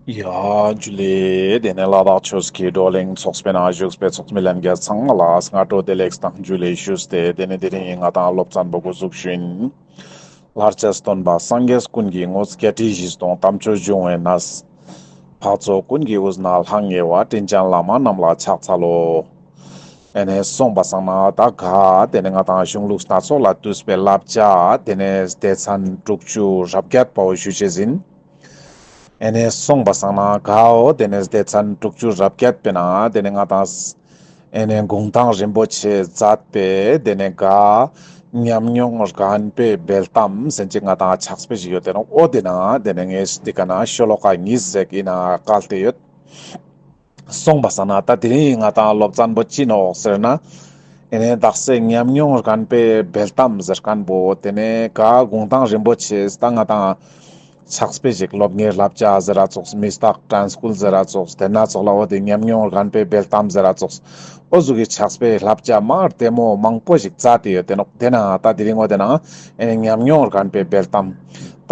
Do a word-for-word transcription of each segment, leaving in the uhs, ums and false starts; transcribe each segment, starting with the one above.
ཡ་ཇུ་ལེ། དེ་ནས་ལ་དྭགས་ཆོས་ཀྱི་བགྲོ་གླེང་ཚོགས་པའི་ནང་བཞུགས་པའི་ཚོགས་མི་ལྷན་རྒྱས་ཚང་མ་ལ་སྔ་དྲོ་བདེ་ལེགས་དང་ཇུ་ལེ་ཞུས་ཏེ། དེ་ནས་དེ་རིང་ང་དང་སློབ་ཚན་པོ་འགོ་འཛུགས་ཞུ་ཡིན། ལྷར་བཅས་སྟོན་པ་སངས་རྒྱས་ཀུན་གྱི་དངོས། བརྒྱད་ཁྲི་བཞི་སྟོང་དམ་ཆོས་འབྱུང་བའི་གནས། འཕགས་ཚོགས་ཀུན་གྱི་དབུས་ན་ལྷང་ངེ་བ། དྲིན་ཅན་བླ་མ་རྣམས་ལ་ཕྱག་འཚལ་ལོ། ཨེ་ནས་སོང་པ་སང་ན་ད་ག་དེ་ནས་ང་དང་གཞུང་ལུགས་སྣ་ཚོགས་ལས་བཏུས་པའི་བསླབ་བྱ་དེ་ནས་སྡེ་ཚན་དྲུག་ཅུ་རེ་བརྒྱད་པོ་ཞུ་ཅེས་ཡིན། ཨེ་ནས་སོང་པ་སང་ན་གའོ་དེ་ནས་སྡེ་ཚན་དྲུག་ཅུ་རེ་བརྒྱད་པའི་ནང་དེ་ནས་ང་དང་ཨེ་ནས་གུང་ཐང་རིན་པོ་ཆེ་མཛད་པའི་དེ་ནས་ག་ཉམས་མྱོང་རྒན་པའི་འབེལ་གཏམ་ཟེར་ཅིག་ང་དང་ཕྱག་དཔེ་ཞིག་ཡོད་དེ་ནོག། འོ་དེ་ནང་དེ་ནས་ངས་འདི་ཀ་ན་ཤོ་ལོ་ཀ་གཉིས་ཟེར་ཡིན་ན་བཀལ་ཏེ་ཡོད། སོང་པ་སང་ན་ད་དེ་རིང་ང་དང་སློབ་ཚན་པོ་ཅི་ནོག་ཟེར་ན། ཨེ་ནས་དག་ས་ཉམས་མྱོང་རྒན་པའི་འབེལ་གཏམ་ཟེར་མཁན་པོ་དེ་ནས་ག་གུང་ཐང་རིན་པོ་ཆེ་ད་ང་དང་ཕྱག་དཔེ་ཞིག་སློབ་གཉེར་བསླབ་བྱ་ཟེར་ར་ཙོགས། མི་རྟག་དྲན་སྐུལ་ཟེར་ར་ཙོགས། དེ་ན་ཙོགས་ལ་འོ་དེ་ཉམས་མྱོང་རྒན་པའི་འབེལ་གཏམ་ཟེར་ར་ཙོགས། འོ་ཟུག་གི་ཕྱག་དཔེ་བསླབ་བྱ་མ་བདེ་མོ་མང་པོ་ཞིག་མཛད་དེ་ཡོད་དེ་ནོག། དེ་ན་ད་དེ་རིང་འོ་དེ་ན་ཨེ་ནས་ཉམས་མྱོང་རྒན་པའི་འབེལ་གཏམ།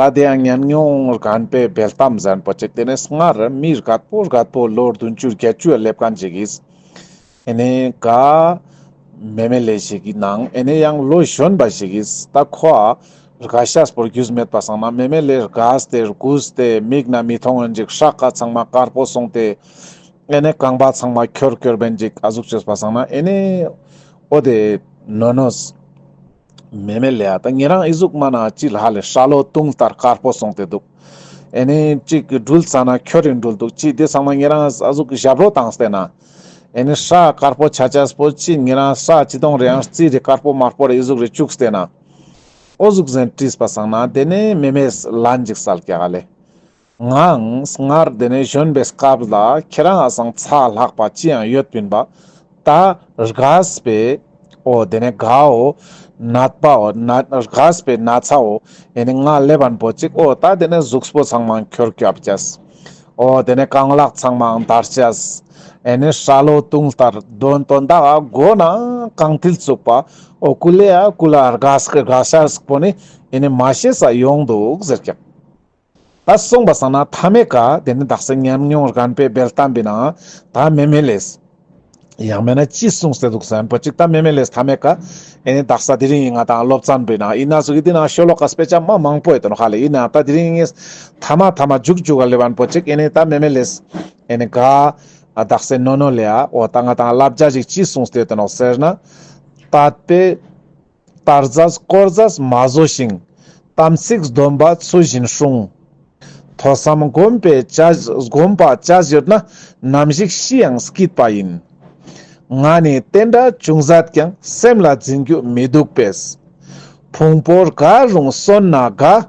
ད་དེ་ཡང་ཉམས་མྱོང་རྒན་པའི་འབེལ་གཏམ་ཟེར་མཁན་པོ་ཅིག་དེ་ནས་སྔར་མི་རྒད་པོ་རྒད་པོ་ལོ་བདུན་ཅུ་བརྒྱད་ཅུ་སླེབས་མཁན་ཅིག་གིས། ཨེ་ནས་ག་མེ་མེ་ལེ་ཞིག་གི་ནང་ཨེ་ནས་ཡང་ལོ་གཞོན་པ་ཞིག་གིས་ད་ཁོ་ཨ་རྒས་ཤེས་པོ་རྒྱུས་མེད་པ་སང་ན་མེ་མེ་ལེ་རྒས་ཏེ་རྒུད་དེ་མིག་ན་མི་མཐོང་ཡོང་ཅིག། སྲ་ཀ་ཚང་མ་དཀར་པོ་སོང་སྟེ་ཨེ་ནས་རྐང་པ་ཚང་མ་ཁྱོར་ཁྱོར་བན་ཅིག་ཨ་ཟུག་བཅོས་པ་སང་ན་ཨེ་ནས་འོ་དེ་ནོ་ནོས། མེ་མེ་ལེ་ཡ་ད་ཉེ་རང་ཨི་ཟུག་མ་ན་ཅི་ལ་ཧ་ལེ་སྲ་ལོ་དུང་ལྟར་དཀར་པོ་སོང་སྟེ་འདུག། ཨེ་ནས་ཅིག་གི་སྦྲུལ་ཙ་ན་ཁྱོ་རིང་སྦྲུལ་འདུག་ཅི་དེ་ཚང་མ་ཉེ་རང་ཨ་ཟུག་གི་ཞབས་རོ་བཏང་སྟེ་ན། ཨེ་ནས་སྲ་དཀར་པོ་ཆ་ཆས་པོ་ཅི་ཉེ་རང་སྲ་ཅི་དོང་རེ་ཡང་རྩི་རེ་དཀར་པོ་དམར་པོ་རེ་ཨི་ཟུག་རེ་བཅུག་སྟེ་ན། འོ་ཟུག་ཟེར་དྲིས་པ་སང་ན་དེ་ནས་མེ་མེས་ལན་ཅིག་སལ་ཀྱག་ལེ། ངའང་སྔར་དེ་ནས་གཞོན་པའི་སྐབས་ལ་ཁྱེད་རང་ཨ་སང་ཚ་ལྷག་པ་ཅི་ཡང་ཡོད་པིན་པ། ད་རྒས་པའི་འོ་དེ་ནས་གའོ་ནད་པའོ་ན་རྒས་པའི་ན་ཚའོ་ཨེ་ནས་ང་སླེབས་པན་པོ་ཅིག་འོ་ད་དེ་ནས་གཟུགས་པོ་ཚང་མ་ཁྱོར་ཁྱོར་བཅས། འོ་དེ་ནས་རྐང་ལག་ཚང་མ་འདར་བཅས། ཨེ་ནས་སྲ་ལོ་དུང་ལྟར་དོན་དོན་དག་ག་མགོ་ན་རྐང་མཐིལ་བཙུགས་པ། འོ་ཀུ་ལེ་ཡ་ཀུ་ལ་རྒས་རྒས་ཤེས་པོ་ནི་ཨེ་ནས་མ་ཤེས་ས་ཡོང་འདུག་ཟེར་ཀྱག། ད་སོང་པ་སང་ན་མཐའ་མའི་ཀ་དེ་ནི་དག་ས་ཉམས་མྱོང་རྒན་པའི་འབེལ་གཏམ་པའི་ནང་ད་མེ་མེ་ལེས་ཡང་མེད་ན་ཅི་གསུངས་ཏེ་འདུག་ཟེར་པོ་ཅིག། ད་མེ་མེ་ལེས་མཐའ་མའི་ཀ་ཨེ་ནི་དག་ས་དེ་རིང་ང་དང་སློབ་ཚན་པའི་ནང་ཨིན་ན་ཟུག་གི་དེ་ནང་ཤོ་ལོ་ཀ་དཔེ་ཆ་མ་མང་པོ་ཡོད་དོ་ནོ་ཧ་ལེ། ཨིན་ན་ད་དེ་རིང་ངས་མཐའ་མ་མཐའ་མ་མཇུག་མཇུག་ག་སླེབས་པན་པོ་ཅིག་ཨེ་ནི་ད་མེ་མེ་ལེས་ཨེ་ནི་ག་དག་ས་ནོ་ནོ་ལེ་ཡ་འོ་ད་ང་དང་བསླབ་བྱ་ཞིག་ཅི་གསུངས་ཏེ་ཡོད་དོ་ནོ་ཟེར་ན། དད་པས་དར་རྫས་དཀོར་རྫས་མ་བཟོ་ཞིང་། དམ་ཚིག་སྡོམ་པ་ཚུལ་བཞིན་སྲུང་། ཐོས་བསམ་སྒོམ་པས་བྱ་སྒོམ་པ་བྱ་ཡོད་ན། ནམ་ཞིག་ཤི་ཡང་སྐྱིད་པ་ཡིན། ང་ནི་བསྟན་དགྲ་ཅུང་ཟད་ཀྱང་། སེམས་ལ་འཛིན་རྒྱུ་མི་འདུག་པས། ཕུང་པོ་རྒ་རུང་གསོན་ན་དགའ།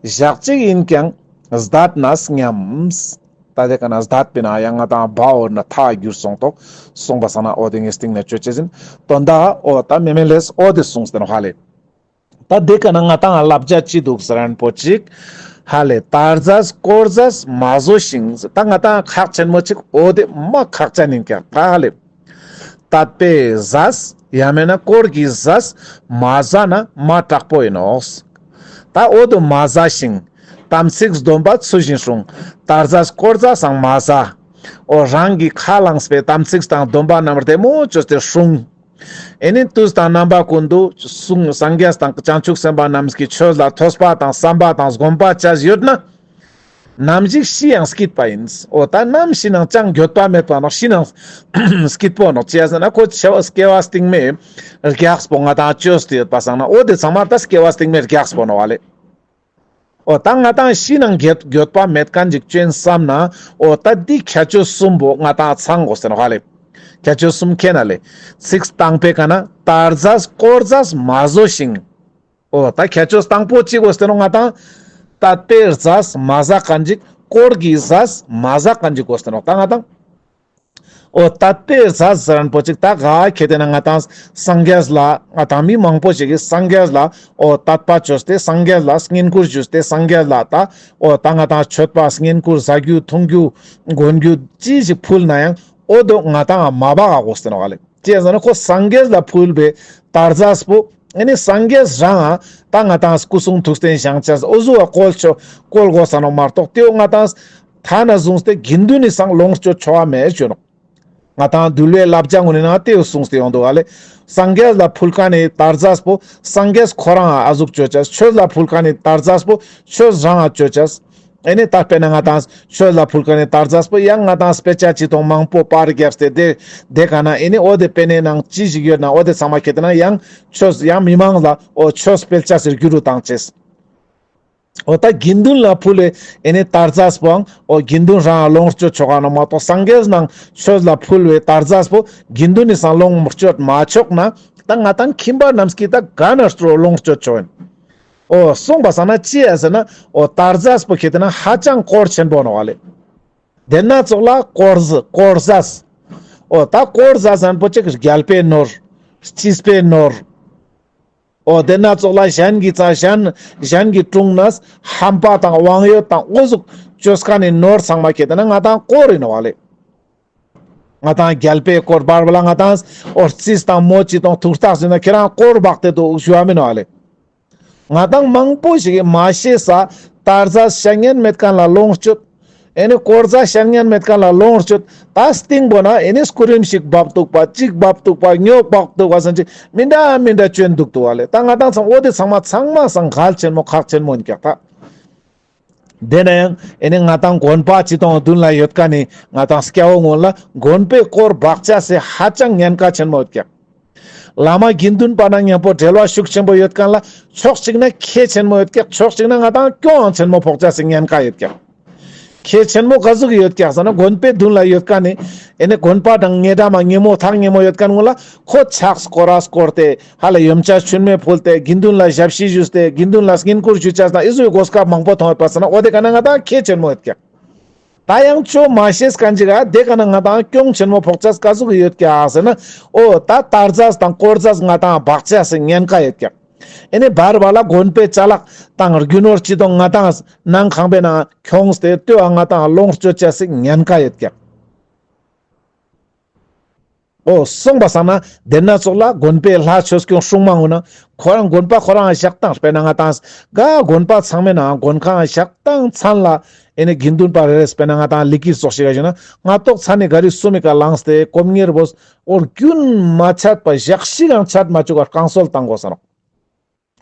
ཞག་གཅིག་ཡིན་ཀྱང་བཟླས་ན་སྙམ། ད་དེ་ཀ་ན་བཟླས་པའི་ནང་ཡང་ང་དང་བའོ་ན་ཐ་འགྱུར་སོང་ཏོག། སོང་པ་སང་ན་འོ་དེ་ངས་སྟིང་ནས་བཅོ་ཅེས་ཡིན། དོན་དག་འོ་ད་མེ་མེ་ལེས་འོ་དེ་གསུངས་ཏེ་ནོ་ཧ་ལེ། ད་དེ་ཀ་ན་ང་དང་བསླབ་བྱ་ཅི་འདུག་ཟེར་ན་པོ་ཅིག་ཧ་ལེ། དར་རྫས་དཀོར་རྫས་མ་བཟོ་ཞིང་། ད་ང་དང་ཁག་ཆེན་མོ་ཅིག་འོ་དེ་མ་ཁག་ཅན་ཡིན་ཀྱག་ད་ཧ་ལེ། དད་པས་ཟས་ཡང་མེད་ན་དཀོར་གྱིས་ཟས་མ་ཟ་ན་མ་དྲག་པོ་ཡིན་ནོག། ད་འོ་དོ་མ་ཟ་ཞིང་། དམ་ཚིག་སྡོམ་པ་ཚུལ་བཞིན་སྲུང་། དར་རྫས་དཀོར་རྫས་སང་མ་ཟ། འོ་རང་གི་ཁ་ལངས་པའི་དམ་ཚིག་དང་སྡོམ་པ་རྣམས་བདེ་མོ་བཅོས་ཏེ་སྲུང་། ཨེ་ནི་དུས་དང་རྣམ་པ་ཀུན་ཏུ་གསུང་སངས་རྒྱས་དང་བྱང་ཆུབ་སེམས་དཔའ་རྣམས་ཀྱི་ཆོས་ལ་ཐོས་པ་དང་བསམ་པ་དང་སྒོམ་པ་བྱས་ཡོད་ན། ནམ་ཞིག་ཤི་ཡང་སྐྱིད་པ་ཡིན། འོ་ད་ནམ་ཤི་ནང་ཅང་འགྱོད་པ་མེད་པ་ནོག། ཤི་ནང་སྐྱིད་པོ་ནོག། ཅི་ཡ་ཟེར་ན་ཁོ་སྐྱེ་བ་སྐྱེ་བ་སྟིང་མའི་རྒྱགས་པོ་ང་དང་བཅོས་ཏེ་ཡོད་པ་སང་ན་འོ་དེ་ཚང་མ་ད་སྐྱེ་བ་སྟིང་མའི་རྒྱགས་པོ་ནོག་ཧ་ལེ། འོ་ད་ང་དང་ཤི་ནང་འགྱོད་འགྱོད་པ་མེད་མཁན་ཅིག་བཅོ་ཡིན་བསམ་ན་འོ་ད་འདི་ཁྱད་ཆོས་གསུམ་པོ་ང་དང་ཚང་དགོས་ཟེར་ནོག་ཧ་ལེ། ཁྱད་ཆོས་གསུམ་ཁེ་ན་ལེ། ཚིག་དང་པོའི་ཀ་ན་དར་རྫས་དཀོར་རྫས་མ་བཟོ་ཞིང་། འོ་ད་ཁྱད་ཆོས་དང་པོ་ཅི་དགོས་ཟེར་ནོག་ང་དང་། དད་པས་ཟས་མ་ཟ་མཁན་ཅིག། དཀོར་གྱིས་ཟས་མ་ཟ་མཁན་ཅིག་དགོས་ཟེར་ནོག་ད་ང་དང་། འོ་དད་པས་ཟས་ཟེར་ན་པོ་ཅིག་ད་ག་ཁེ་དེ་ན་ང་དང་སངས་རྒྱས་ལ་ང་དང་མི་མང་པོ་ཞིག་གིས་སངས་རྒྱས་ལ་འོ་དད་པ་བཅོས་ཏེ་སངས་རྒྱས་ལ་བསྙེན་བཀུར་ཞུས་ཏེ་སངས་རྒྱས་ལ་ད་འོ་ད་ང་དང་མཆོད་པ་བསྙེན་བཀུར་ཟ་རྒྱུ་འཐུང་རྒྱུ་གོན་རྒྱུ་ཅི་ཞིག་ཕུལ་ན་ཡང་འོ་དོ་ང་དང་མ་བག་ག་དགོས་ཟེར་ནོག་ལེ། ཅི་ཟེར་ན་ཁོ་སངས་རྒྱས་ལ་ཕུལ་བའི་དར་རྫས་པོ་ཨེ་ནི་སངས་རྒྱས་རང་ད་ང་དང་སྐུ་གསུང་ཐུགས་རྟེན་བཞེངས་བྱས་འོ་ཟུག་བཀོལ་ཆོག་བཀོལ་དགོས་ས་ནོག་མ་གཏོགས་དེའོ་ང་དང་ ཐ་ན་བཟུང་སྟེ་དགེ་འདུན་ནི་སང་ལོངས་སྤྱོད་ཆོག་ག་མེད་ཅོ་ནོག། ང་ཏང་འདུལ་བའི་བསླབ་བྱ་ངོ་ནི་ནང་ཏེའུ་གསུངས་ཏེ་ཡོང་འདུག་ག་ལེ། སངས་རྒྱས་ལ་ཕུལ་མཁན་ནི་དར་རྫས་པོ་སངས་རྒྱས་ཁོ་རང་ཨ་ཟུག་ཅོ་ཅེས། ཆོས་ལ་ཕུལ་མཁན་ནི་དར་རྫས་པོ་ཆོས་རང་ཨ་ཅོ་ཅེས། ཨེ་ནི་ད་དཔེར་ན་ང་ཏང་ཆོས་ལ་ཕུལ་མཁན་ནི་དར་རྫས་པོ་ཡང་ང་ཏང་དཔེ་ཆ་ཅི་དང་མང་པོ་པར་རྒྱབ་སྟེ་དེ་དེ་ག་ན་ཨེ་ནི་འོ་དེ་དཔེ་ནེ་ནང་ཅི་ཞིག་ཡོད་ན་འོ་དེ་ཚང་མ་ཁྱེར་ཏེ་ན་ཡང་ཆོས་ཡང་མི་མང་ལ་འོ་ཆོས་སྤེལ་ཅེས་སི་རྒྱུ་རུ་བཏང་ཅེས། འོ་ད་དགེ་འདུན་ལ་ཕུལ་བའི་ཨེ་ནི་དར་རྫས་པོའང་འོ་དགེ་འདུན་རང་ལོངས་སྤྱོད་ཆོག་ག་ནོག་མ་གཏོགས་སངས་རྒྱས་ནང་ཆོས་ལ་ཕུལ་བའི་དར་རྫས་པོ་དགེ་འདུན་ནི་སང་ལོངས་སྤྱོད་མ་ཆོག་ན་ད་ང་ཏང་ཁྱིམ་པ་རྣམས་ཀྱིས་ད་ག་ན་སྤྲོ་ལོངས་སྤྱོད་ཆོག་ཡིན། འོ་གསུངས་པ་སང་ན་ཅི་ཡ་ཟེར་ན་འོ་དར་རྫས་པོ་ཁྱེར་ཏེ་ན་ཧ་ཅང་དཀོར་ཆེན་པོ་ནོག་ག་ལེ། དེ་ན་ཙོགས་ལ་དཀོར་ཟ་དཀོར་ཟས། འོ་ད་དཀོར་ཟས་ཟན་པོ་ཅིག་རྒྱལ་པོའི་ནོར། སྐྱིད་པའི་ནོར། འོ་དེ་ན་ཙོགས་ལ་གཞན་གྱི་ཙ་གཞན་གཞན་གྱི་དྲུང་ནས་ཧམ་པ་དང་དབང་ཡོད་དང་འོ་ཟུག་ཅོས་མཁན་ནི་ནོར་ཚང་མ་ཁྱེར་ཏེ་ན་ང་ཏང་དཀོར་ཡིན་ནོག་ག་ལེ། ང་ཏང་རྒྱལ་པོའི་དཀོར་བར་བ་ལ་ང་ཏང་འོ་རྩིས་དང་མོ་ཅི་དང་ཐུགས་ཐག་ཟིན་ན་ཁྱེད་རང་དཀོར་འབག་སྟེ་འདུག་ཞུ་བ་མིན་ནོག་ག་ལེ། ང་ཏང་མང་པོ་ཞིག་གིས་མ་ཤེས་ས་དར་རྫས་ཤ་ཉན་མེད་མཁན་ལ་ལོངས་སྤྱོད། ཨེ་ནི་དཀོར་ཟས་ཤ་ཉན་མེད་མཁན་ལ་ལོངས་སྤྱོད། ད་སྟེང་པོ་ན་ཨེ་ནི་སྐུ་རིམ་ཞིག་བབ་འདུག་པ་ཅིག་བབ་འདུག་པ་ཉོག་བབ་འདུག་པ་ཟེར་ཅིག་མི་འདྲ་མི་འདྲ་ཅོན་འདུག་འདུག་ག་ལེ། ད་ང་ཏང་ཚང་འོ་དེ་ཚང་མ་ཚང་མ་སང་གལ་ཆེན་མོ་ཁག་ཆེན་མོ་ཡིན་ཀྱག་ད། དེ་ན་ཡང་ཨེ་ནི་ང་ཏང་དགོན་པ་ཅི་དང་མདུན་ལ་ཡོད་མཁན་ནི་ང་ཏང་སྐྱ་བོ་ངོ་ལ་དགོན་པའི་དཀོར་འབག་ཅེས་སི་ཧ་ཅང་ཉེན་ཁ་ཆེན་མོ་ཡོད་ཀྱག། བླ་མ་དགེ་འདུན་པ་ན་མཉམ་པོ་འབྲེལ་བ་ཤུགས་ཆེན་པོ་ཡོད་མཁན་ལ་ཕྱོགས་གཅིག་ན་ཁེ་ཆེན་མོ་ཡོད་ཀྱག། ཕྱོགས་གཅིག་ན་ང་ཏང་གྱོང་ཆེན་མོ་ཕོག་ཅེས་སི་ཉེན་ཁ་ཡོད་ཀྱག། ཁེ་ཆེན་མོ་ག་ཟུག་ཡོད་ཀྱག་ཟེར་ན་དགོན་པའི་མདུན་ལ་ཡོད་མཁན་ནི་ཨེ་ནི་དགོན་པ་དང་ཉེ་འགྲམ་མ་ཉེ་མོ་ཐག་ཉེ་མོ་ཡོད་མཁན་ངོ་ལ་ཁོ་ཕྱག་སྐོར་ར་སྐོར་ཏེ་ཧ་ལ་ཡོན་ཆབ་མཆོད་མེ་ཕུལ་ཏེ་དགེ་འདུན་ལ་ཞབས་ཕྱི་ཞུས་ཏེ་དགེ་འདུན་ལ་བསྙེན་བཀུར་ཞུ་ཅེས་ན་ཨི་ཟུའི་གོ་སྐབས་མང་པོ་ཐོང་ཡོད་པ་ཟེར་ན་འོ་དེ་ག་ན་ང་ཏང་ཁེ་ཆེན་མོ་ཡོད་ཀྱག། ད་ཡང་ཅོ་མ་ཤེས་མཁན་ཅིག་ག་དེ་ག་ན་ང་ཏང་གྱོང་ཆེན་མོ་ཕོག་ཅེས་ག་ཟུག་ཡོད་ཀྱག་ཟེར་ན། འོ་ད་དར་རྫས་དང་དཀོར་རྫས་ང་ཏང་འབག་ཅེས་སི་ཉེན་ཁ་ཡོད་ཀྱག། ཨེ་ནི་བར་བར་ལ་དགོན་པའི་ཅ་ལག་དང་རྒྱུ་ནོར་ཅི་དང་ང་ཏང་ནང་ཁང་པའི་ནང་ཁྱོངས་ཏེ་ལྟོས་ང་ཏང་ལོངས་སྤྱོད་ཅེས་སི་ཉེན་ཁ་ཡོད་ཀྱག། འོ་གསུངས་པ་སང་ན་དེ་ན་ཙོགས་ལ་དགོན་པའི་ལྷ་ཆོས་སྐྱོང་སྲུང་མ་ངོ་ན་ཁོ་རང་དགོན་པ་ཁོ་རང་བཞག་སྟངས་དཔེར་ན་ང་ཏང་ག་དགོན་པ་ཚང་མའི་ནང་དགོན་ཁང་བཞག་སྟངས་མཚན་ལ་ཨེ་ནི་དགེ་འདུན་པ་རེ་རེས་དཔེར་ན་ང་ཏང་ལི་ཀིར་ཙོགས་ཤིག་ག་ཞུ་ན་ང་ཏོག་ཚ་ནི་ག་རི་སུ་མི་ཀ་ལངས་ཏེ་སྐོམ་ཉེར་བོས་འོ་རྒྱུན་མ་ཆད་པ་ཞག་ཤིག་ཡང་ཆད་མ་བཅུག་པར་བསྐང་གསོལ་བཏང་དགོས་ས་ནོག།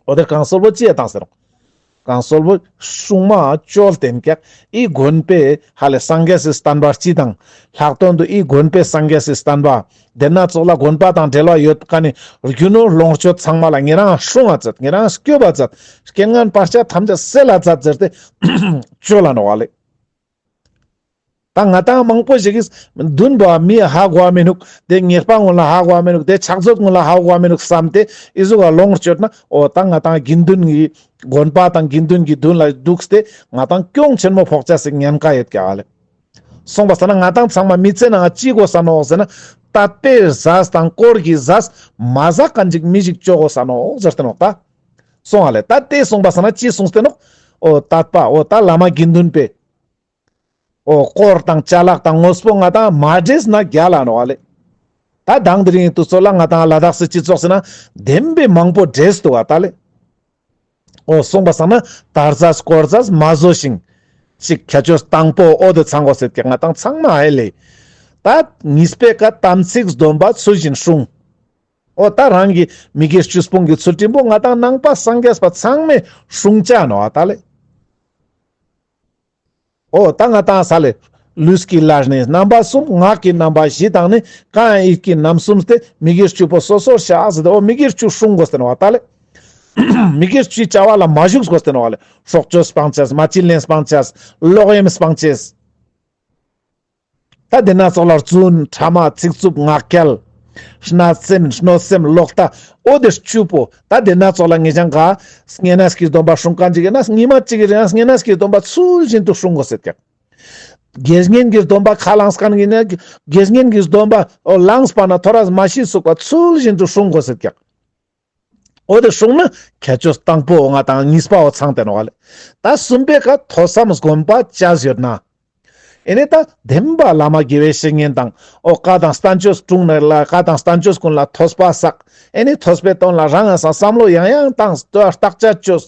འོ་དེ་བསྐང་གསོལ་བོ་ཅི་ཡ་བཏང་ཟེར་རོག། བསྐང་གསོལ་བོ་སྲུང་མ་བཅོལ་ཏེན་ཀྱག། ཨི་དགོན་པའི་ཧ་ལས་སངས་རྒྱས་སི་བསྟན་པ་སྤྱི་དང་ལྷག་དོན་དུ་ཨི་དགོན་པའི་སངས་རྒྱས་སི་བསྟན་པ་དེ་ན་ཙོགས་ལ་དགོན་པ་དང་འབྲེལ་བ་ཡོད་མཁན་ནི་རྒྱུ་ནོར་ལོངས་སྤྱོད་ཚང་མ་ལ་ཉེ་རང་སྲུང་ང་མཛད། ཉེ་རང་སྐྱོབ་པ་མཛད། རྐྱེན་ངན་བར་ཆད་ཐམས་ཅད་སེལ་ལ་མཛད་ཟེར་ཏེ་བཅོལ་ལ་ནོག་ལེ། ད་ང་ཏང་མང་པོ་ཞིག་གིས་འདུན་པ་མི་ཧ་གོ་བ་མི་ནུག། དེ་ཉེས་པ་ངོ་ལ་ཧ་གོ་བ་མི་ནུག། དེ་ཕྱག་མཛོད་ངོ་ལ་ཧ་གོ་བ་མི་ནུག་བསམ་སྟེ་ཨི་ཟུག་ག་ལོངས་སྤྱོད་ན་འོ་ད་ང་ཏང་དགེ་འདུན་གྱི་དགོན་པ་དང་དགེ་འདུན་གྱི་མདུན་ལ་འདུག་སྟེ་ང་ཏང་གྱོང་ཆེན་མོ་ཕོག་ཅེས་སི་ཉེན་ཁ་ཡོད་ཀྱག་ལེ། སོང་པ་ས་ན་ང་ཏང་ཚང་མ་མི་ཚེ་ནང་ཅི་དགོས་ས་ནོག་ཟེར་ན་དད་པའི་ཟས་དང་དཀོར་གྱི་ཟས་མ་ཟ་མཁན་ཅིག་མི་ཞིག་ཅོ་དགོས་ས་ནོག་ཟེར་ཏེ་ནོག་ད། སོང་ཨ་ལེ། ད་དེ་སོང་པ་ས་ན་ཅི་གསུངས་ཏེ་ནོག། འོ་དད་པ་འོ་ད་བླ་མ་དགེ་འདུན་པས། འོ་དཀོར་དང་ཅ་ལག་དང་དངོས་པོ་ང་ཏང་མ་འདྲེས་ན་རྒྱལ་ལ་ནོག་ཨ་ལེ། ད་དང་དེ་རིང་དུས་ཚོད་ལ་ང་ཏང་ལ་དྭགས་སི་སྤྱི་ཚོགས་སི་ན་བདེན་པའི་མང་པོ་འདྲེས་འདུག་ཨ་ད་ལེ། འོ་སོང་པ་སང་ན་དར་རྫས་དཀོར་རྫས་མ་བཟོ་ཞིང་། ཅིག་ཁྱད་ཆོས་དང་པོ་འོ་དེ་ཚང་དགོས་ཟེར་ཀྱག་ང་ཏང་ཚང་མ་ཨེ་ལེ། ད་གཉིས་པའི་ཀ་དམ་ཚིག་སྡོམ་པ་ཚུལ་བཞིན་སྲུང་། འོ་ད་རང་གི་མི་དགེ་བཅུ་སྤོང་གི་ཚུལ་ཁྲིམས་པོ་ང་ཏང་ནང་པ་སངས་རྒྱས་པ་ཚང་མས་སྲུང་ཅ་ནོག་ཨ་ད་ལེ། འོ་ད་ང་ཏང་ས་ལེ། ལུས་ཀྱི་ལས་ནི་རྣམ་པ་གསུམ། ངག་གི་རྣམ་པ་བཞི་དང་ནི། རྐང་ཡིད་ཀྱི་རྣམ་གསུམ་སྟེ། མི་དགེ་བཅུ་པོ་སོ་སོར་བཤགས་ཟེར་ཏེ་འོ་མི་དགེ་བཅུ་སྲུང་དགོས་ཟེར་ནོག་ད་ལེ། མི་དགེ་བཅུའི་བྱ་བ་ལ་མ་ཞུགས་དགོས་ཟེར་ནོག་ལེ། སྲོག་གཅོད་སྤང་ཅེས། མ་བྱིན་ལེན་སྤང་ཅེས། ལོག་གཡེམ་སྤང་ཅེས། ད་དེ་ན་ཙོགས་ལ་རྫུན། ཕྲ་མ། ཚིག་རྩུབ། ངག་འཁྱལ། བརྣབ་སེམས། གནོད་སེམས། ལོག་ལྟ། འོ་དེ་བཅུ་པོ། ད་དེ་ན་ཙོགས་ལ་ངེད་ཅག་ག་བསྙེན་གནས་ཀྱི་སྡོམ་པ་སྲུང་མཁན་ཅིག་ཡིན་ན་ཉི་མ་གཅིག་གི་རིང་བསྙེན་གནས་ཀྱི་སྡོམ་པ་ཚུལ་བཞིན་དུ་སྲུང་དགོས་ཟེར་ཀྱག། དགེ་བསྙེན་གྱི་སྡོམ་པ་ཁས་བླངས་མཁན་ཡིན་ན་དགེ་བསྙེན་གྱི་སྡོམ་པ་འོ་བླངས་པ་ན་ཐོ་རས་མ་ཤི་ཚུགས་པ་ཚུལ་བཞིན་དུ་སྲུང་དགོས་ཟེར་ཀྱག། འོ་དེ་སྲུང་ན་ཁྱད་ཆོས་དང་པོ་ང་ཏང་གཉིས་པའོ་ཚང་སྟེ་ནོག་ལེ། ད་གསུམ་པའི་ཀ་ཐོས་བསམ་སྒོམ་པ་བྱས་ཡོད་ན། ཨེ་ནི་ད་བདེན་པ་བླ་མ་དགེ་བའི་བཤེས་གཉེན་དང་འོ་བཀའ་དང་བསྟན་བཅོས་དྲུང་ནས་ལ་བཀའ་དང་བསྟན་བཅོས་ཀུན་ལ་ཐོས་པ་བསགས། ཨེ་ནི་ཐོས་པའི་དོན་ལ་རང་ངི་སང་བསམ་བློ་ཡང་ཡང་བཏང་བརྟག་དཔྱད་བཅོས།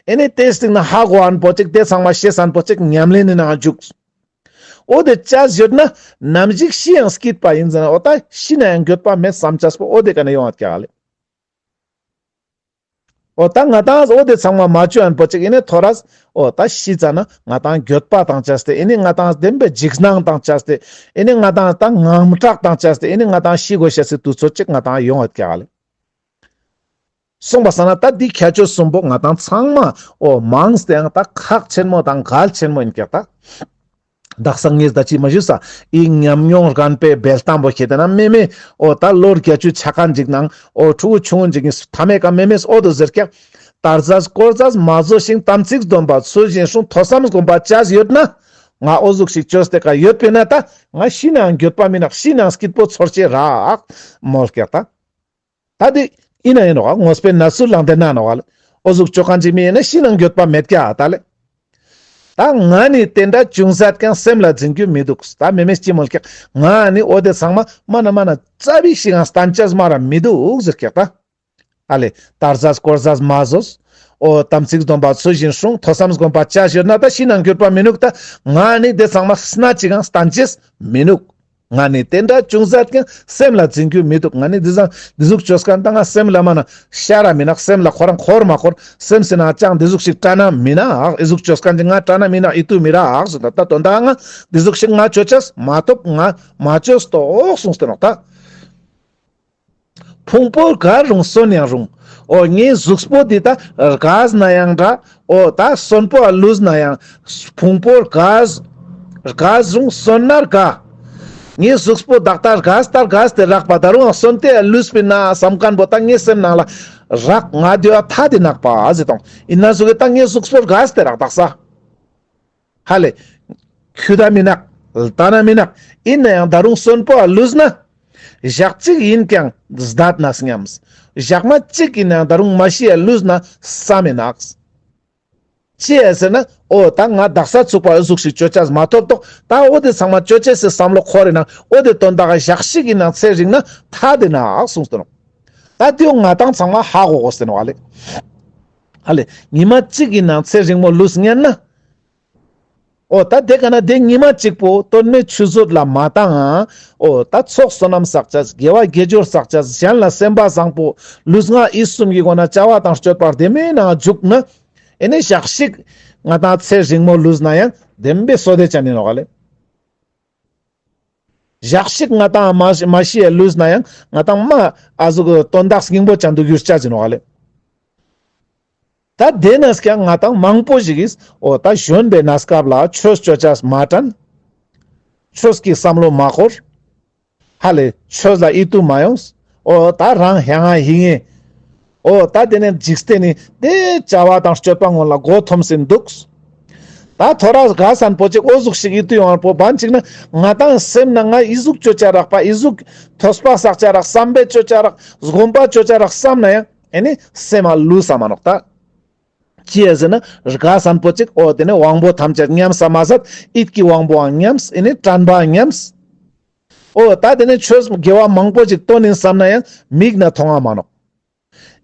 ཨེ་ནི་དེ་སྟིང་ན་ཧ་གོ་ཨན་པོ་ཅིག་དེ་ཚང་མ་ཤེས་ཨན་པོ་ཅིག་ཉམས་ལེན་ནི་ནང་འཇུག། འོ་དེ་ཅས་ཡོད་ན་ནམ་ཞིག་ཤི་ཡང་སྐྱིད་པ་ཡིན་ཟེར་ན་འོ་ད་ཤི་ན་ཡང་འགྱོད་པ་མེད་བསམ་ཅས་པོ་འོ་དེ་ཀ་ནས་ཡོང་བ་ཀྱག་ལེ། འོ་ད་ང་ཏང་འོ་དེ་ཚང་མ་མ་བཅོས་ཡན་པོ་ཅིག་ཨེ་ནི་ཐོ་རས་འོ་ད་ཤི་ཙ་ན་ང་ཏང་འགྱོད་པ་དང་བཅས་ཏེ་ཨེ་ནི་ང་ཏང་བདེན་པའི་འཇིགས་སྣང་དང་བཅས་ཏེ་ཨེ་ནི་ང་ཏང་ད་དངངས་སྐྲག་དང་བཅས་ཏེ་ཨེ་ནི་ང་ཏང་ཤི་དགོས་ཤེས་སི་དུས་ཚོད་ཅིག་ང་ཏང་ཡོང་བ་ཀྱག་ལེ། སོང་པ་སང་ན་ད་འདི་ཁྱད་ཆོས་གསུམ་པོ་ང་ཏང་ཚང་མ་འོ་མངས་ཏེ་ཡང་ད་ཁག་ཆེན་མོ་དང་གལ་ཆེན་མོ་ཡིན་ཀྱག་ད། དག་ས་ངས་ད་ཅི་མ་ཞུས་ས་ཨི་ཉམས་མྱོང་རྒན་པའི་འབེལ་གཏམ་པོ་ཁྱེད་དེ་ན་མེ་མེ་འོ་ད་ལོ་བརྒྱད་ཅུ་ཆ་མཁན་ཅིག་ནང་འོ་ཕྲུ་གུ་ཆུང་ངུན་ཅིག་ཐ་མའི་ཀ་མེ་མེས་འོ་དོ་ཟེར་ཀྱག། དར་ཟས་དཀོར་ཟས་མ་ཟོས་ཤིང་དམ་ཚིག་སྡོམ་པ་ཚུལ་བཞིན་སྲུང་ཐོས་བསམ་སྒོམ་པ་བཅས་ཡོད་ན་ང་འོ་ཟུག་ཞིག་བཅོས་ཏེ་ཀ་ཡོད་པས་ན་ད་ང་ཤི་ནའང་འགྱོད་པ་མི་ནག་ཤི་ནའང་སྐྱིད་པོ་ཚོར་ཅེས་རག་མོལ་ཀྱག་ད། ད་དེ་ཡིན་ན་ཡིན་ནོག་ཨ་དངོས་པོའི་གནས་ཚུལ་ལང་དེ་ན་ནོག་ཨ་ལེ། འོ་ཟུག་བཅོ་མཁན་ཅིག་མི་ཡིན་ན་ཤི་ནའང་འགྱོད་པ་མེད་ཀྱག་ཨ་ད་ལེ། ད་ང་ནི་དེ་འདྲ་ཅུང་ཟད་ཀྱང་སེམས་ལ་འཛིན་རྒྱུ་མི་འདུག། ད་མེ་མེས་ཅི་མོལ་ཀྱག། ང་ནི་འོ་དེ་ཚང་མ་མ་ན་མ་ན་རྩ་བའི་ཞིག་ཡང་སྟན་ཅས་མ་ར་མི་འདུག་ཟེར་ཀྱག་ད། ཨ་ལེ། དར་ཟས་དཀོར་ཟས་མ་ཟོས། འོ་དམ་ཚིག་སྡོམ་པ་ཚུལ་བཞིན་སྲུང་ཐོས་བསམ་སྒོམ་པ་བཅས་ཡོད་ན་ད་ཤི་ནའང་འགྱོད་པ་མི་ནུག་ད། ང་ནི་དེ་ཚང་མ་སྣ་ཅིག་ཡང་སྟན་ཅས་མི་ནུག། ང་ནི་དེ་འདྲ་ཅུང་ཟད་ཀྱང་སེམས་ལ་འཛིན་རྒྱུ་མི་འདུག། ང་ནི་འདི་ཟང་འདི་ཟུག་བཅོས་མཁན་ད་ང་སེམས་ལ་མ་ན་ཤ་ར་མི་ནག། སེམས་ལ་ཁོ་རང་འཁོར་མ་འཁོར། སེམས་སི་ནང་ཅང་འདི་ཟུག་ཞིག་དྲན་ན་མི་ནག། འི་ཟུག་བཅོས་མཁན་ཅིག་ང་དྲན་ན་མི་ནག། ཨི་ཏུ་མི་རག་ཟེར་ད་ད་དོན་དག་ང་འདི་ཟུག་ཞིག་ང་བཅོ་ཅས་མ་ཐོབ། ང་མ་བཅོས་ཏོག་གསུངས་ཏེ་ནོག་ད། ཕུང་པོ་རྒས་རུང་གསོན་ཡང་རུང་། འོ་ངའི་གཟུགས་པོ་འདི་ད་རྒས་ན་ཡང་འདྲ། འོ་ད་གསོན་པོ་ལུས་ན་ཡང་ཕུང་པོ་རྒས་རྒས་རུང་གསོན་ན་རྒས། ངའི་གཟུགས་པོ་ད་ལྟ་རྒས་ད་རྒས་ཏེ་རག་པ་ད་རུང་གསོན་ཏེ་ལུས་པིན་ན་བསམ་མཁན་པོ་ད་ངའི་སེམས་ནང་ལ་རག། ང་དེ་བ་ཐ་དེ་ནག་པ་ཟེར་དང་ཡིན་ན་ཟུག་གི་ད་ངའི་གཟུགས་པོ་རྒས་ཏེ་རག་དག་ས། ཧ་ལེ། ཁྱུ་ད་མི་ནག། ལྟ་ན་མི་ནག། ཡིན་ན་ཡང་ད་རུང་གསོན་པོ་ལུས་ན། ཞག་གཅིག་ཡིན་ཀྱང་སྡད་ན་སྙམ། ཞག་མ་གཅིག་ཡིན་ན་ཡང་ད་རུང་མ་ཤི་ཡ་ལུས་ན་བསམ་མི་ནག། ཅི་ཡ་ཟེར་ན་འོ་ད་ང་དག་ས་ཚུགས་པ་འི་ཟུག་ཞིག་བཅོ་ཅས་མ་ཐོབ་ཏོག། ད་འོ་དེ་ཚང་མ་བཅོ་ཅས་སི་བསམ་བློ་འཁོར་ཡིན་ན་འོ་དེ་དོན་དག་ཞག་ཞིག་ཡིན་ན་ཚེ་རིང་ན་ཐ་དེ་ནག་གསུངས་ཏེ་ནོག། ད་དེའོ་ང་ཏང་ཚང་མ་ཧ་གོ་གོས་ཏེ་ནོག་ཨ་ལེ། ཨ་ལེ་ཉི་མ་གཅིག་ཡིན་ན་ཚེ་རིང་མོ་ལུས་ཉན་ན། འོ་ད་དེ་ག་ན་དེ་ཉི་མ་གཅིག་པོ་དོན་མེད་ཆུད་ཟོས་ལ་མ་བཏང་ང་། འོ་ད་ཚོགས་བསོད་ནམས་བསགས་ཅས་དགེ་བ་དགེ་སྦྱོར་བསགས་ཅས་གཞན་ལ་སེམས་པ་བཟང་པོ་ལུས་ངག་ཡིད་གསུམ་གྱི་སྒོ་ན་བྱ་བ་དང་སྤྱོད་པ་བདེ་མོའི་ནང་འཇུག་ན། ཨེ་ནེ་ཞག་ཞིག་ང་ཏང་ཚེ་རིང་མོ་ལུས་ན་ཡང་བདེན་པའི་བསོད་བདེ་ཅན་ཡིན་ནོག་ཨ་ལེ། ཞག་ཞིག་ང་ཏང་མ་མ་ཤི་ཡ་ལུས་ན་ཡང་ང་ཏང་མ་ཨ་ཟུག་དོན་དག་སྙིང་པོ་ཅན་དུ་འགྱུར་ཅས་ཡིན་ནོག་ཨ་ལེ། ད་དེ་ནས་ཀྱང་ང་ཏང་མང་པོ་ཞིག་གིས་འོ་ད་གཞོན་པའི་གནས་སྐབས་ལ་ཆོས་ཅོ་ཅས་མ་དྲན། ཆོས་ཀྱི་བསམ་བློ་མ་འཁོར། ཧ་ལེ་ཆོས་ལ་ཡིད་དུ་མ་ཡོངས། འོ་ད་རང་ཧེ་ང་ཧི་ངེ། འོ་ད་དེ་ནས་འཇིག་རྟེན་ནི་དེ་བྱ་བ་དང་སྤྱོད་པ་སྔོན་ལ་མགོ་འཐོམས་ཟིན་འདུག། ད་ཐོ་རས་ག་སན་པོ་ཅིག་འོ་ཟུག་ཞིག་ཡིད་དུ་ཡོང་བ་པོ་བན་ཅིག་ན་ང་ཏང་སེམས་ན་ང་ཨི་ཟུག་ཅོ་ཅ་རག་པ་ཨི་ཟུག་ཐོས་པ་བསགས་ཅ་རག་བསམ་པའི་ཅོ་ཅ་རག་སྒོམ་པ་ཅོ་ཅ་རག་བསམ་ན་ཡང་ཨེ་ནི་སེམས་ལ་ལུས་ས་མ་ནོག་ད། ཅི་ཡ་ཟེར་ན་རྒ་སན་པོ་ཅིག་འོ་དེ་ནས་དབང་པོ་ཐམས་ཅད་ཉམས་ས་མ་ཟད་ཡིད་ཀྱི་དབང་པོའང་ཉམས། ཨེ་ནི་དྲན་པའང་ཉམས། འོ་ད་དེ་ནས་ཆོས་དགེ་བ་མང་པོ་ཅིག་བཏོན་ཡིན་བསམ་ན་ཡང་མིག་ན་མཐོང་ང་མ་ནོག།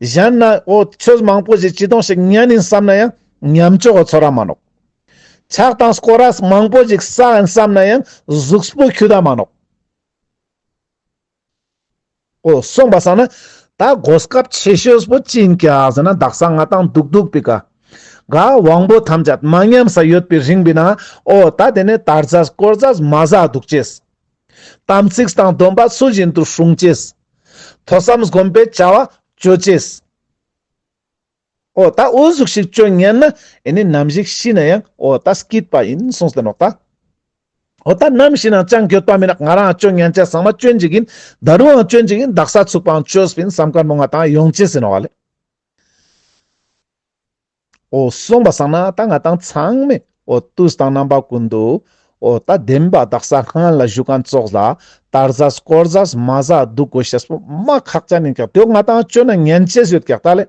གཞན་ན་འོ་ཆོས་མང་པོ་ཞིག་ཅི་དོང་ཞིག་ཉན་ཡིན་བསམ་ན་ཡང་ཉམས་ཆོག་གི་ཚོར་ར་མ་ནོག། ཕྱག་དང་སྐོར་ར་མང་པོ་ཞིག་བསགས་ཡིན་བསམ་ན་ཡང་གཟུགས་པོ་འཁྱུད་ད་མ་ནོག། འོ་སོང་པ་སང་ན་ད་གོ་སྐབས་ཆེ་ཤོས་པོ་ཅི་ཡིན་ཀྱག་ཟེར་ན་དག་ས་ང་ཏང་འདུག་འདུག་པི་ཀ་ག་དབང་པོ་ཐམས་ཅད་མ་ཉམས་ས་ཡོད་པའི་རིང་པི་ན་འོ་ད་དེ་ནས་དར་ཟས་དཀོར་ཟས་མ་ཟ་འདུག་ཅེས། དམ་ཚིག་དང་སྡོམ་པ་ཚུལ་བཞིན་དུ་སྲུང་ཅེས། ཐོས་བསམ་སྒོམ་པའི་བྱ་བ་ཅོ་ཅེས། འོ་ད་འོ་ཟུག་ཞིག་ཅོ་ཉན་ན་ཨེ་ནི་ནམ་ཞིག་ཤི་ན་ཡང་འོ་ད་སྐྱིད་པ་ཡིན་གསུངས་ཏེ་ནོག་ད། འོ་ད་ནམ་ཤི་ན་ཅང་འགྱོད་པ་མེད་ན་ང་རང་ཅོ་ཉན་ཅ་ཚང་མ་ཅོན་ཅིག་ཡིན། ད་རུང་ཅོན་ཅིག་ཡིན། དག་ས་ཚུག་པའང་ཅོས་པིན་བསམ་མཁན་མོ་ང་ཏང་ཡོང་ཅེས་ཟེར་ནོག་ཨ་ལེ། འོ་སོང་པ་སང་ན་ད་ང་ཏང་ཚང་མས་འོ་དུས་དང་རྣམ་པ་ཀུན་ཏུ་འོ་ད་བདེན་པ་དག་ས་སྔན་ལ་ཞུ་མཁན་ཙོགས་ལ་དར་ཟས་དཀོར་ཟས་མ་ཟ་འདུག་དགོས་ཤེས་པོ་མ་ཁག་ཅན་ཡིན་ཀྱག། དེ་ང་ཏང་ཅོ་ན་ཉན་ཅེས་ཡོད་ཀྱག་ད་ལེ།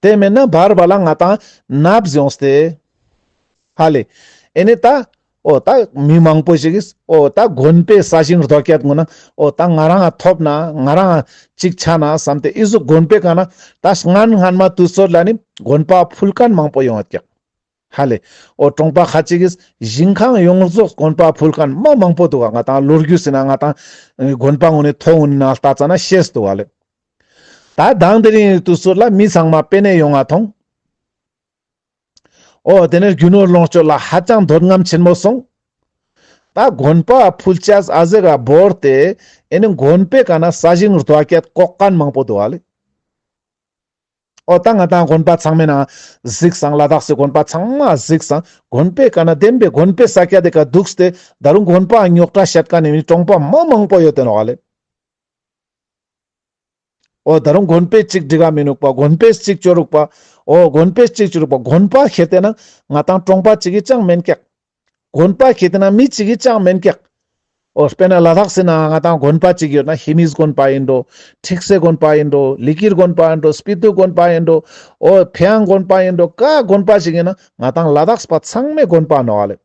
དེ་མེད་ན་བར་བར་ལ་ང་ཏང་ནབ་ཡོངས་ཏེ། ཧ་ལེ། ཨེ་ནི་ད། འོ་ད་མི་མང་པོ་ཞིག་གིས་འོ་ད་དགོན་པའི་ས་ཞིང་རྡོ་སྐྱེད་ངུ་ན་འོ་ད་ང་རང་ང་ཐོབ་ན་ང་རང་ང་ཅིག་ཆ་ན་བསམ་སྟེ་ཨི་ཟུག་དགོན་པའི་ཀ་ན་ད་སྔན་སྔན་མ་དུས་ཚོད་ལ་ནི་དགོན་པ་ཕུལ་མཁན་མང་པོ་ཡོང་ཡོད་ཀྱག། ཧ་ལེ། འོ་གྲོང་པ་ཁ་ཅིག་གིས་ཞིང་ཁང་ཡོངས་རྫོགས་དགོན་པ་ཕུལ་མཁན་མ་མང་པོ་འདུག་ག། ང་ཏང་ལོ་རྒྱུས་ཟེར་ན་ང་ཏང་དགོན་པ་ངོ་ནས་ཐོ་ངོ་ནས་ནང་ལྟ་ཙ་ན་ཤེས་འདུག་ག་ལེ། ད་དང་དེ་རིང་དུས་ཚོད་ལ་མི་ཚང་མ་པེ་ནེ་ཡོང་ང་ཐོང་། འོ་དེ་ནས་རྒྱུ་ནོར་ལོངས་སྤྱོད་ལ་ཧ་ཅང་འདོད་རྔམ་ཆེན་མོ་སོང་། ད་དགོན་པ་ཕུལ་ཆས་ཨ་ཟེ་ག་བོར་ཏེ་ཨེ་ནི་དགོན་པའི་ཀ་ན་ས་ཞིང་རྡོ་སྐྱེད་བཀོག་མཁན་མང་པོ་འདུག་ག་ལེ། འོ་ད་ང་ཏང་དགོན་པ་ཚང་མའི་ནང་གཟིགས་སང་། ལ་དྭགས་སི་དགོན་པ་ཚང་མ་གཟིགས་སང་། དགོན་པའི་ཀ་ན་བདེན་པའི་དགོན་པའི་ས་སྐྱ་དེ་ཀ་འདུག་སྟེ་ད་རུང་དགོན་པ་རྙོག་དྲ་བཤད་མཁན་ནི་གྲོང་པ་མ་མང་པོ་ཡོད་དེ་ནོག་ག་ལེ། འོ་ད་རུང་དགོན་པའི་གཅིག་འགྲིག་ག་མི་ནུག་པ། དགོན་པའི་གཅིག་ཅོ་རུག་པ། འོ་དགོན་པའི་གཅིག་ཅོ་རུག་པ། དགོན་པ་ཁེ་ཏེ་ན་ང་ཏང་གྲོང་པ་གཅིག་གི་ཅང་མེན་ཀྱག། དགོན་པ་ཁེ་ཏེ་ན་མི་གཅིག་གི་ཅང་མེན་ཀྱག། འོ་དཔེར་ན་ལ་དྭགས་སི་ནང་ང་ཏང་དགོན་པ་གཅིག་ཡོད་ན་ཧེ་མིས་དགོན་པ་ཡིན་འགྲོ། ཁྲིག་སེ་དགོན་པ་ཡིན་འགྲོ། ལི་ཀིར་དགོན་པ་ཡིན་འགྲོ། སྤི་ཏུ་དགོན་པ་ཡིན་འགྲོ། འོ་ཕེ་ཡང་དགོན་པ་ཡིན་འགྲོ། ཀ་དགོན་པ་ཞིག་ཡིན་ན་ང་ཏང་ལ་དྭགས་པ་ཚང་མའི་དགོན་པ་ནོག་ག་ལེ།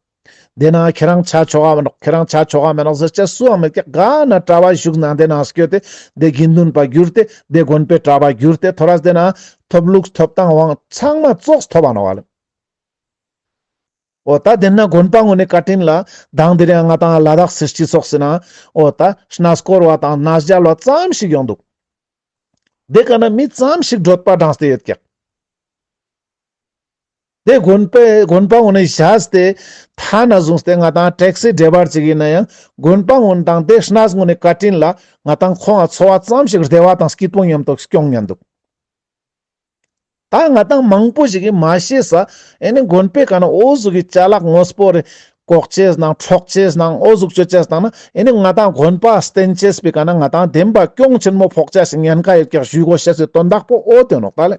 དེ་ན་ཁྱེད་རང་ཆ་ཆོག་ག་མེ་ནོག། ཁྱེད་རང་ཆ་ཆོག་ག་མེ་ནོག་ཟེར་ཆ་སུའང་མེད་ཀྱག། ག་ན་གྲྭ་པ་བཞུགས་ན་དེ་ན་སྐྱོད་དེ་དེ་དགེ་འདུན་པ་གྱུར་ཏེ་དེ་དགོན་པའི་གྲྭ་པ་གྱུར་ཏེ་ཐོ་རས་དེ་ན་ཐོབ་ལུགས་ཐོབ་ཐང་དབང་ཚང་མ་ཙོགས་ཐོབ་པ་ནོག་ག་ལེ། འོ་ད་དེ་ན་དགོན་པ་ངོ་ནས་བཀའ་དྲིན་ལ་དང་དེ་རིང་ང་ཏང་ལ་དྭགས་སི་སྤྱི་ཚོགས་སི་ན་འོ་ད་གནས་སྐོར་བ་དང་གནས་མཇལ་བ་ཙམ་ཞིག་ཡོང་འདུག། དེ་ཀ་ན་མི་ཙམ་ཞིག་འགྲོད་པ་དྲངས་ཏེ་ཡོད་ཀྱག། དེ་དགོན་པའི་དགོན་པ་ངོ་ནས་བཞག་སྟེ་ཐ་ན་བཟུང་སྟེ་ང་ཏང་ཊེག་སི་ཌེ་བར་ཅིག་ཡིན་ན་ཡང་དགོན་པ་ངོ་ནས་དང་དེ་གནས་ངོ་ནས་བཀའ་དྲིན་ལ་ང་ཏང་ཁོང་ང་འཚོ་བ་ཙམ་ཞིག་བདེ་བ་དང་སྐྱིད་པོ་མཉམ་དུ་སྐྱོང་ཉན་འདུག། ད་ང་ཏང་མང་པོ་ཞིག་གིས་མ་ཤེས་ས་ཨེ་ནི་དགོན་པའི་ཀ་ན་འོ་ཟུག་གི་ཅ་ལག་དངོས་པོ་རེ་བཀོག་ཅེས་ནང་འཕྲོག་ཅེས་ནང་འོ་ཟུག་ཅོ་ཅེས་ནང་ན་ཨེ་ནི་ང་ཏང་དགོན་པ་བསྟེན་ཅེས་པའི་ཀ་ན་ང་ཏང་བདེན་པ་གྱོང་ཆེན་མོ་ཕོག་ཅེས་སི་ཉེན་ཁ་ཡོད་ཀྱག་ཞུ་དགོས་ཤེས་སི་དོན་དག་པོ་འོ་དེ་ནོག་ད་ལེ།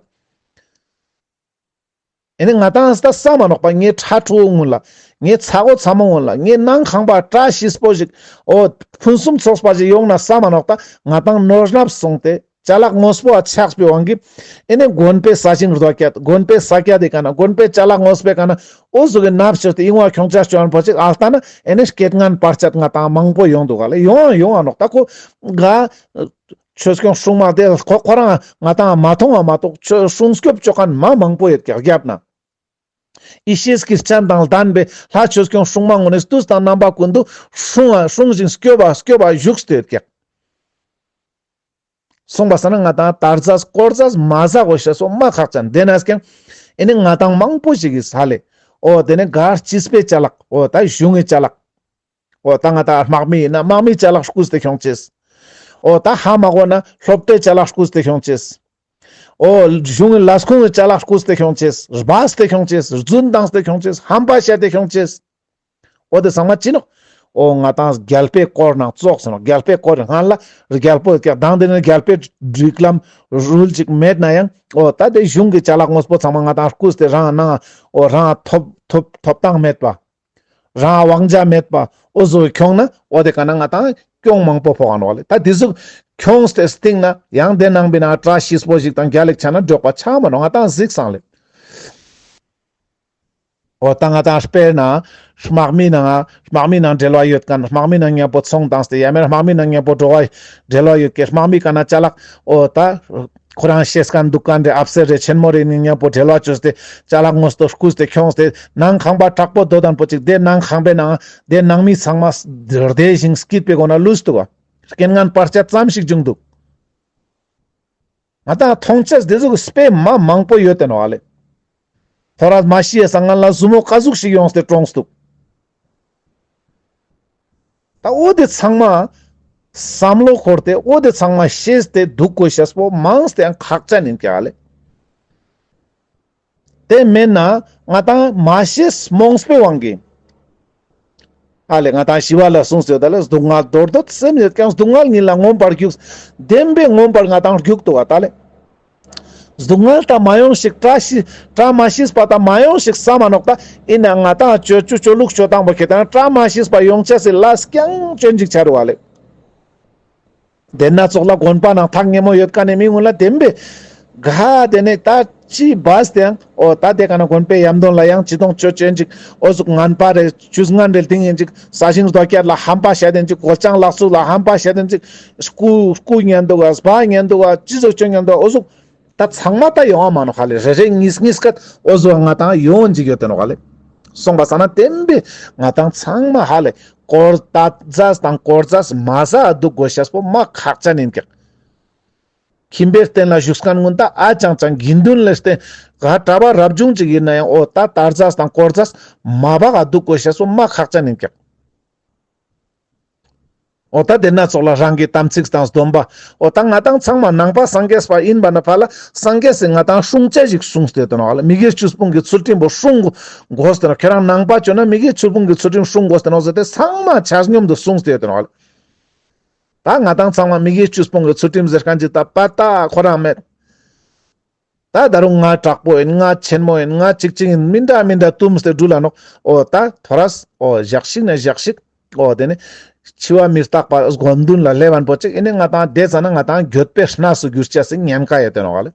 ཨེ་ནི་ང་ཏང་ད་ས་མ་ནོག་པ། ངའི་ཕྲུ་གུ་ངུན་ལ་ངའི་ཚ་བོ་ཚ་མོ་ངུན་ལ་ངའི་ནང་ཁང་པ་བཀྲ་ཤིས་པོ་ཞིག་འོ་ཕུན་སུམ་ཚོགས་པ་ཞིག་ཡོང་ན་ས་མ་ནོག་ད་ང་ཏང་ནོར་ནབ་སོང་སྟེ་ཅ་ལག་དངོས་པོ་ཆགས་པའི་དབང་གིས་ཨེ་ནི་དགོན་པའི་ས་ཞིང་རྡོ་སྐྱེད་དགོན་པའི་ས་སྐྱ་དེ་ཀ་ན་དགོན་པའི་ཅ་ལག་དངོས་པོའི་ཀ་ན་འོ་ཟུག་གི་ནབ་ཅོས་ཏེ་ཨིན་བ་ཁྱོང་ཅེས་ཅོ་ཨན་པོ་ཅིག་ཨལ་ཏ་ན་ཨེ་ནི་རྐྱེན་ངན་བར་ཆད་ང་ཏང་མང་པོ་ཡོང་འདུག་ག་ལེ། ཡོང་ཡོང་ང་ནོག་ད་ཁོ་ག་ཆོས་སྐྱོང་སྲུང་མ་དེ་ཁོ་ཁོ་རང་ང་ཏང་མ་མཐོང་བ་མ་གཏོགས་ཆོས་སྲུང་སྐྱོབ་ཅོ་མཁན་མ་མང་པོ་ཡོད་ཀྱག་རྒྱབ་ན། ཡེ་ཤེས་ཀྱི་སྤྱན་དང་ལྡན་པའི་ལྷ་ཆོས་སྐྱོང་སྲུང་མ་ངོ་ནས་དུས་དང་རྣམ་པ་ཀུན་ཏུ་སྲུང་བ་སྲུང་ཞིང་སྐྱོབ་པ་སྐྱོབ་པ་བཞུགས་ཏེ་ཡོད་ཀྱག། སོང་པ་ས་ན་ང་ཏང་དར་ཟས་དཀོར་ཟས་མ་ཟ་དགོས་ཤེས་སོ་མ་ཁག་ཅན་དེ་ནས་ཀྱང་ཨེ་ནི་ང་ཏང་མང་པོ་ཞིག་གིས་ཧ་ལེ། འོ་དེ་ནས་ག་སྤྱི་པའི་ཅ་ལག་འོ་ད་གཞུང་གི་ཅ་ལག། འོ་ད་ང་ཏང་དམག་མི་ཡིན་ན་དམག་མིའི་ཅ་ལག་རྐུས་ཏེ་ཁྱོང་ཅེས། འོ་ད་ཧ་མ་གོ་ན་སློབ་གྲྭའི་ཅ་ལག་རྐུས་ཏེ་ཁྱོང་ཅེས། འོ་གཞུང་གི་ལས་ཁུངས་ཀྱི་ཅ་ལག་རྐུས་ཏེ་ཁྱོང་ཅེས། སྦས་ཏེ་ཁྱོང་ཅེས། རྫུན་བཏང་སྟེ་ཁྱོང་ཅེས། ཧམ་པ་བཤད་དེ་ཁྱོང་ཅེས། འོ་དེ་ཚང་མ་ཅི་ནོག། འོ་ང་ཏང་རྒྱལ་པོའི་སྐོར་ནང་ཙོགས་སོང་ནོག། རྒྱལ་པོའི་སྐོར་སྔན་ལ་རྒྱལ་པོ་ཀྱག་དང་དེ་ནས་རྒྱལ་པོའི་སྒྲིག་ལམ་རུལ་ཅིག་མེད་ན་ཡང་འོ་ད་དེ་གཞུང་གི་ཅ་ལག་དངོས་པོ་ཚང་མ་ང་ཏང་རྐུས་ཏེ་རང་ནང་འོ་རང་ཐོབ་ཐོབ་ཐོབ་ཐང་མེད་པ། རང་དབང་ཆ་མེད་པ་འོ་ཟུག་ཁྱོང་ན་འོ་དེ་ཀ་ན་ང་ཏང་གྱོང་མང་པོ་ཕོག་ག་ནོག་ལེ། ད་དེ་ཟུག་ཁྱོངས་ཏེ་སྟིང་ན་ཡང་དེ་ནང་པའི་ནང་བཀྲ་ཤིས་པོ་ཞིག་དང་རྒྱལ་ལེགས་ཆ་ན་འགྲོགས་པ་ཆ་མ་ནོག། ང་ཏང་གཟིགས་སང་ལེ། འོ་ད་ང་ཏང་དཔེར་ན་དམག་མི་ནང་དམག་མི་ནང་འབྲེལ་བ་ཡོད་མཁན་དམག་མི་ནང་མཉམ་པོ་ཚོང་བཏང་སྟེ་ཡ་མེད་དམག་མི་ནང་མཉམ་པོ་འགྲོ་བ་འབྲེལ་བ་ཡོད་ཀྱི་དམག་མི་ཀ་ན་ཅ་ལག་འོ་ད། ཁོ་རང་ཤེས་མཁན་འདུག་མཁན་རེ་ཨབ་སེ་རེ་ཆེན་མོ་རེ་ནི་མཉམ་པོ་འབྲེལ་བ་བཅོས་ཏེ་ཅ་ལག་དངོས་པོ་རྐུས་ཏེ་ཁྱོངས་ཏེ་ནང་ཁང་པ་དྲག་པོ་དོ་དམ་པོ་ཅིག་དེ་ནང་ཁང་པའི་ནང་དེ་ནང་མི་ཚང་མ་བདེ་ཞིང་སྐྱིད་པའི་སྒོ་ན་ལུས་འདུག་ག། རྐྱེན་ངན་བར་ཆད་ཙམ་ཞིག་བྱུང་འདུག། ང་ཏང་མཐོང་ཆས་དེ་ཟུག་དཔེ་མ་མང་པོ་ཡོད་དེ་ནོག་ཨ་ལེ། ཐོ་རས་མ་ཤི་ཡ་སང་ང་ལ་ཟུ་མོ་ཀ་ཟུག་ཞིག་ཡོངས་ཏེ་གྲོངས་འདུག། ད་འོ་དེ་ཚང་མ་བསམ་བློ་འཁོར་ཏེ་འོ་དེ་ཚང་མ་ཤེས་ཏེ་འདུག་དགོས་ཤེས་པོ་མངས་ཏེ་ཡང་ཁག་ཅན་ཡིན་ཀྱག་ཨ་ལེ། དེ་མེད་ན་ང་ཏང་མ་ཤེས་རྨོངས་པའི་དབང་གིས་ཨ་ལེ་ང་ཏང་ཞི་བ་ལྷས་གསུངས་ཏེ་ཡོད་ད་ལེ། སྡུག་བསྔལ་འདོར་འདོད་སེམས་ཡོད་ཀྱང་སྡུག་བསྔལ་ཉིད་ལ་མངོན་པར་རྒྱུག། བདེན་པའི་མངོན་པར་ང་ཏང་རྒྱུག་འདུག་བ་ད་ལེ། སྡུག་བསྔལ་ད་མ་ཡོང་ཞིག། བཀྲ་ཤིས་བཀྲ་མ་ཤིས་པ་ད་མ་ཡོང་ཞིག་བསམ་མ་ནོག་ད། ཨིན་ན་ང་ཏང་སྤྱོད་སྤྱོད་ལུགས་སྤྱོད་སྟངས་པོ་ཁེ་ཏང་བཀྲ་མ་ཤིས་པ་ཡོང་ཆ་སི་ལས་ཀྱང་སྤྱོད་འཇིག་ཆ་རུ་བ་ལེ། དེ་ན་ཙོགས་ལ་དགོན་པ་ནང་ཐག་ཉེ་མོ་ཡོད་མཁན་ནི་མི་ངུན་ལ་བདེན་པའི་ག་དེ་ནས་ད་ཅི་བས་ཏེ་ཡང་འོ་ད་དེ་ག་ན་དགོན་པའི་ཡམ་དོན་ལ་ཡང་ཅི་གཏོང་སྤྱོད་སྤྱོད་འཇིག། འོ་ཟུག་ངན་པ་རེ་ཆུ་ངན་རེ་ལྡིང་ཡིན་འཇིག། ས་ཞིང་རྡོ་སྐྱེད་ལ་ཧམ་པ་བཤད་དེ་འཇིག། གོ་ལྕང་ལག་ཚུགས་ལ་ཧམ་པ་བཤད་དེ་འཇིག། རྐུ་རྐུ་ཉན་འདུག་ག། སྦ་ཉན་འདུག་ག། ཅི་ཟུག་སྤྱོད་ཉན་འདུག་ག། འོ་ཟུག་ ད་ཚང་མ་ད་ཡོང་བ་མ་ནོག་ཧ་ལེ། རེ་རེ་གཉིས་གཉིས་ཀ་འོ་ཟོ་ང་ཏང་ཡོང་ཅིག་ཡོད་དེ་ནོག་ཧ་ལེ། སོང་པ་སང་ན་བདེན་པའི་ང་ཏང་ཚང་མ་ཧ་ལེ། དཀོར་ད་ཛས་དང་དཀོར་ཛས་མ་ཟ་འདུག་དགོས་ཤེས་པོ་མ་ཁག་ཅན་ཡིན་ཀྱག། ཁྱིམ་པའི་རྟེན་ལ་བཞུགས་མཁན་ཀུན་ད་ཨ་ཅང་ཅང་དགེ་འདུན་ལ་བརྟེན་ག་གྲྭ་པ་རབ་བྱུང་ཅིག་ཡིན་ན་ཡང་འོ་ད་དར་ཛས་དང་དཀོར་ཛས་མ་བག་ག་འདུག་དགོས་ཤེས་པོ་མ་ཁག་ཅན་ཡིན་ཀྱག། འོ་ད་དེ་ན་ཙོགས་ལ་རང་གི་དམ་ཚིག་དང་སྡོམ་པ། འོ་ད་ང་ཏང་ཚང་མ་ནང་པ་སངས་རྒྱས་པ་ཡིན་པ་ན་ཕ་ལ་སངས་རྒྱས་སི་ང་ཏང་སྲུང་བྱ་ཞིག་གསུངས་ཏེ་ཡོད་དེ་ནོག་ལེ། མི་དགེ་བཅུ་སྤོང་གི་ཚུལ་ཁྲིམས་པོ་སྲུང་དགོས་ཏེ་ནོག། ཁྱེད་རང་ནང་པ་བཅོས་ན་མི་དགེ་བཅུ་སྤོང་གི་ཚུལ་ཁྲིམས་སྲུང་དགོས་ཏེ་ནོག་ཟེར་ཏེ་ཚང་མ་ཆ་སྙོམས་དུ་གསུངས་ཏེ་ཡོད་དེ་ནོག་ལེ། ད་ང་ཏང་ཚང་མ་མི་དགེ་བཅུ་སྤོང་གི་ཚུལ་ཁྲིམས་ཟེར་མཁན་ཅིག་ད་པ་ཏ་ཁོ་རང་མེད། ད་ད་རུང་ང་དྲག་པོ་ཡིན། ང་ཆེན་མོ་ཡིན། ང་ཅིག་ཅིག་ཡིན། མི་འདྲ་མི་འདྲ་བཏུམས་ཏེ་འགྲུལ་ལ་ནོག། འོ་ད་ཐོ་རས་འོ་ཞག་ཞིག་ན་ཞག་ཞིག་འོ་དེ་ནི་འཆི་བ་མི་རྟག་པ་སྒོམ་འདུན་ལ་སླེབས་པ་པོ་ཅིག་ཨེ་ནི་ང་ཏང་དེ་ཙ་ན་ང་ཏང་འགྱོད་པའི་གནས་སུ་འགྱུར་ཅེས་སི་ཉེན་ཁ་ཡོད་དེ་ནོག་ལེ།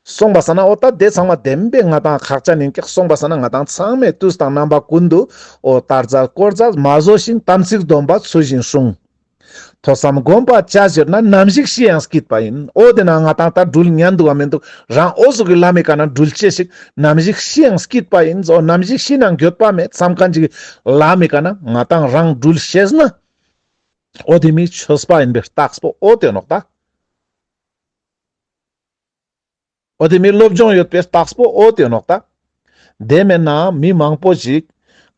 སོང་པ་སང་ན་འོ་ད་དེ་ཚང་མ་བདེན་པའི་ང་ཏང་ཁག་ཅན་ཡིན་ཀྱག། སོང་པ་སང་ན་ང་ཏང་ཚང་མས་དུས་དང་རྣམ་པ་ཀུན་ཏུ་འོ་དར་ཛས་དཀོར་ཛས་མ་ཟོ་ཞིང་དམ་ཚིག་སྡོམ་པ་ཚུལ་བཞིན་སྲུང་། ཐོས་བསམ་སྒོམ་པ་བྱ་གཞིར་ན། ནམ་ཞིག་ཤི་ཡང་སྐྱིད་པ་ཡིན། འོ་དེ་ན་ང་ཏང་ད་འགྲུལ་ཉན་འདུག་ག་མི་འདུག། རང་འོ་ཟུག་གི་ལམ་མི་ཀ་ན་འགྲུལ་ཅེས་ཤིག། ནམ་ཞིག་ཤི་ཡང་སྐྱིད་པ་ཡིན། འོ་ནམ་ཞིག་ཤི་ན་འགྱོད་པ་མེད་བསམ་མཁན་ཅིག་གི་ལམ་མི་ཀ་ན་ང་ཏང་རང་འགྲུལ་ཤེས་ན། འོ་དེ་མི་ཆོས་པ་ཡིན་པའི་རྟགས་པོ་འོ་དེ་ནོག་ད། འོ་དེ་མི་སློབ་སྦྱོང་ཡོད་པའི་རྟགས་པོ་འོ་དེ་ནོག་ད། དེ་མེད་ན་མི་མང་པོ་ཞིག་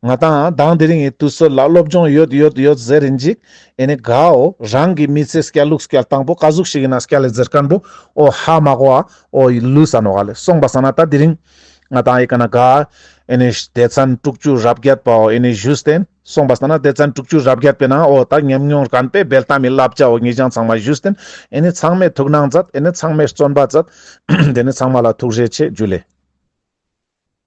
ང་ཏང་དང་དེ་རིང་གི་དུས་ཚོད་ལ་སློབ་སྦྱོང་ཡོད་ཡོད་ཡོད་ཟེར་རིན་ཅིག་ཨེ་ནི་གའོ་རང་གི་མི་ཚེ་སྐྱལ་ལུགས་སྐྱལ་སྟངས་པོ་ག་ཟུག་ཞིག་ཡིན་ན་སྐྱལ་ལེ་ཟེར་མཁན་པོ་འོ་ཧ་མ་གོ་བ་འོ་ལུས་ས་ནོག་ལེ། སོང་པ་སང་ན་ད་དེ་རིང་ང་ཏང་ཨེ་ཀ་ན་ག་ཨེ་ནི་སྡེ་ཚན་དྲུག་ཅུ་རེ་བརྒྱད་པའོ་ཨེ་ནི་ཞུས་ཏེ་སོང་པ་སང་ན་སྡེ་ཚན་དྲུག་ཅུ་རེ་བརྒྱད་པའི་ནང་འོ་ད་ཉམས་མྱོང་རྐང་པའི་འབེལ་གཏམ་མི་བསླབ་བྱའོ་ཉེ་ཞང་ཚང་མ་ཞུས་ཏེ་ཨེ་ནི་ཚང་མས་ཐུགས་སྣང་མཛད། ཨེ་ནི་ཚང་མས་བརྩོན་པ་མཛད། དེ་ནི་ཚང་མ་ལ་ཐུགས་རྗེ་ཆེ། འཇུ་ལེ།